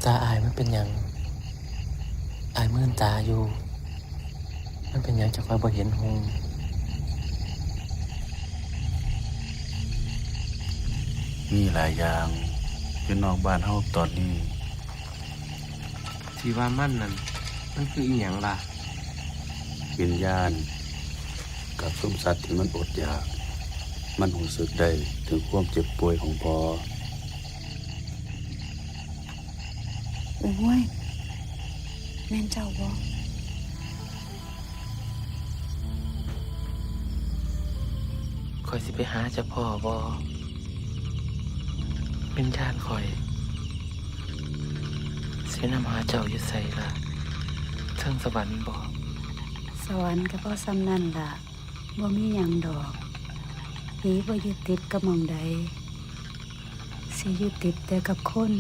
ຕາອ້າຍມັນເປັນຫຍັງ? ອ້າຍມື່ນຕາຢູ່. ມັນເປັນຫຍັງຈັ່ງຄ່ອຍບໍ່ເຫັນຮຸ່ງ? ມີຫຼາຍຢ່າງຢູ່ນອກບ້ານເຮົາຕອນນີ້. ທີ່ວ່າມັນນັ້ນ ມັນຄືອີ່ຫຍັງລະ? ວິນຍານກັບຊຸມສັດທີ່ມັນອົດຢາກ. ມັນຮູ້ສຶກໄດ້ເຖິງຄວາມເຈັບປ່ວຍຂອງພໍ່. ໂອ້ຍ ແມ່ນເຈົ້າບໍ່? ຂ້ອຍຊິໄປຫາເຈົ້າພໍ່ບໍ່? ວິນຍານຂ້ອຍຊິໄປນຳຫາເຈົ້າຢູ່ໃສລະ? ເທິງສະຫວັນບໍ່? ສະຫວັນກໍພໍສ່ຳນັ້ນລະ, ບໍ່ມີຫຍັງດອກ. ຜີບໍ່ຍຶດຕິດກັບໝ່ອງໃດ, ຊິຍຶດຕິດແຕ່ກັບຄົນ.